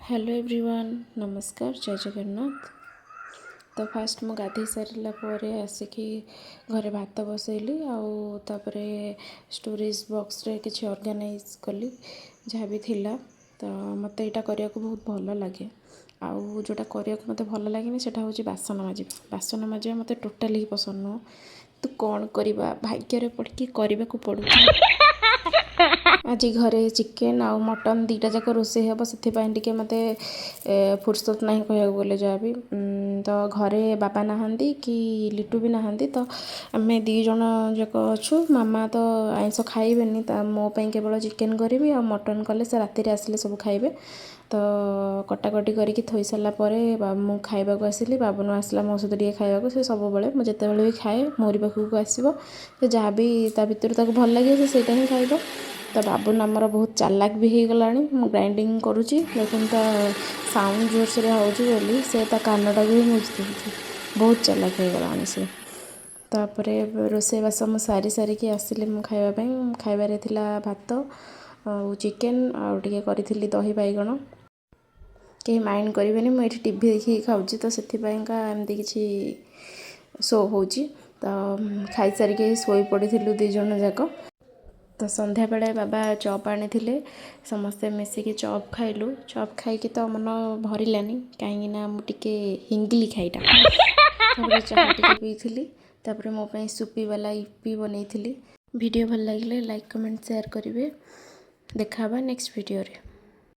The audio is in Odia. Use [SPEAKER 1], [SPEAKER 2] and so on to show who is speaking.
[SPEAKER 1] ହ୍ୟାଲୋ ଏଭ୍ରିୱାନ୍, ନମସ୍କାର, ଜୟ ଜଗନ୍ନାଥ। ତ ଫାଷ୍ଟ ମୁଁ ଗାଧୋଇ ସାରିଲା ପରେ ଆସିକି ଘରେ ଭାତ ବସେଇଲି ଆଉ ତାପରେ ଷ୍ଟୋରେଜ୍ ବକ୍ସରେ କିଛି ଅର୍ଗାନାଇଜ୍ କଲି, ଯାହା ବି ଥିଲା। ତ ମୋତେ ଏଇଟା କରିବାକୁ ବହୁତ ଭଲ ଲାଗେ। ଆଉ ଯେଉଁଟା କରିବାକୁ ମୋତେ ଭଲ ଲାଗେନି, ସେଇଟା ହେଉଛି ବାସନ ମାଜିବା। ବାସନ ମାଜିବା ମୋତେ ଟୋଟାଲି ପସନ୍ଦ ନୁହଁ। ତ କ'ଣ କରିବା, ଭାଗ୍ୟରେ ପଡ଼ିକି କରିବାକୁ ପଡ଼ୁଛି। ଆଜି ଘରେ ଚିକେନ୍ ଆଉ ମଟନ୍ ଦୁଇଟା ଯାକ ରୋଷେଇ ହେବ, ସେଥିପାଇଁ ଟିକେ ମୋତେ ଫୁର୍ସତ ନାହିଁ କହିବାକୁ ଗଲେ ଯାହା ବି। ତ ଘରେ ବାବା ନାହାନ୍ତି କି ଲିଟୁ ବି ନାହାନ୍ତି, ତ ଆମେ ଦୁଇ ଜଣ ଯାକ ଅଛୁ। ମାମା ତ ଆଇଁଷ ଖାଇବେନି, ତ ମୋ ପାଇଁ କେବଳ ଚିକେନ୍ କରିବି ଆଉ ମଟନ୍ କଲେ ସେ ରାତିରେ ଆସିଲେ ସବୁ ଖାଇବେ। ତ କଟାକଟି କରିକି ଥୋଇ ସାରିଲା ପରେ ମୁଁ ଖାଇବାକୁ ଆସିଲି। ବାବୁନୁ ଆସିଲା ମୋ ସହିତ ଟିକେ ଖାଇବାକୁ। ସେ ସବୁବେଳେ, ମୁଁ ଯେତେବେଳେ ବି ଖାଏ, ମୋରି ପାଖକୁ ଆସିବ। ସେ ଯାହା ବି ତା ଭିତରୁ ତାକୁ ଭଲ ଲାଗିବ, ସେ ସେଇଟା ହିଁ ଖାଇବ। ତ ବାବୁନ ଆମର ବହୁତ ଚାଲାକ ବି ହେଇଗଲାଣି। ମୁଁ ଗ୍ରାଇଣ୍ଡିଙ୍ଗ କରୁଛି, ଦେଖନ୍ତୁ, ତା ସାଉଣ୍ଡ ଜୋରସୋରେ ହେଉଛି ବୋଲି ସେ ତା କାନଟାକୁ ବି ମୁଜି ଦେଉଛି। ବହୁତ ଚାଲାକ ହେଇଗଲାଣି ସେ। ତାପରେ ରୋଷେଇବାସ ମୁଁ ସାରି ସାରିକି ଆସିଲି ମୁଁ ଖାଇବା ପାଇଁ। ଖାଇବାରେ ଥିଲା ଭାତ ଆଉ ଚିକେନ୍ ଆଉ ଟିକେ କରିଥିଲି ଦହି ବାଇଗଣ। କେହି ମାଇଣ୍ଡ କରିବେନି, ମୁଁ ଏଇଠି ଟିଭି ଦେଖିକି ଖାଉଛି, ତ ସେଥିପାଇଁକା ଏମିତି କିଛି ଶୋ ହେଉଛି। ତ ଖାଇସାରିକି ଶୋଇ ପଡ଼ିଥିଲୁ ଦୁଇ ଜଣ ଯାକ। ତ ସନ୍ଧ୍ୟାବେଳେ ବାବା ଚପ୍ ଆଣିଥିଲେ, ସମସ୍ତେ ମିଶିକି ଚପ୍ ଖାଇଲୁ। ଚପ୍ ଖାଇକି ତ ମନ ଭରିଲାନି, କାହିଁକିନା ମୁଁ ଟିକେ ହିଙ୍ଗିଲି ଖାଇଟା। ତାପରେ ଚାହା ଟିକେ ପିଇଥିଲି। ତାପରେ ମୋ ପାଇଁ ସୁପି ବାଲା ଇପି ବନେଇଥିଲି। ଭିଡ଼ିଓ ଭଲ ଲାଗିଲେ ଲାଇକ୍, କମେଣ୍ଟ, ସେୟାର କରିବେ। ଦେଖା ହେବା ନେକ୍ସଟ ଭିଡ଼ିଓରେ।